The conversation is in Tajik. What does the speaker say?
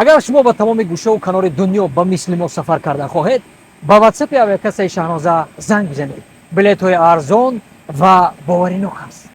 Агар шумо ба тамоми гӯшаву канори дунё ба мисли мо сафар кардан хоҳед, ба ватсапи авиакассаи Шаҳноза занг бизанед. Билетҳои арзон ва боваринок аст.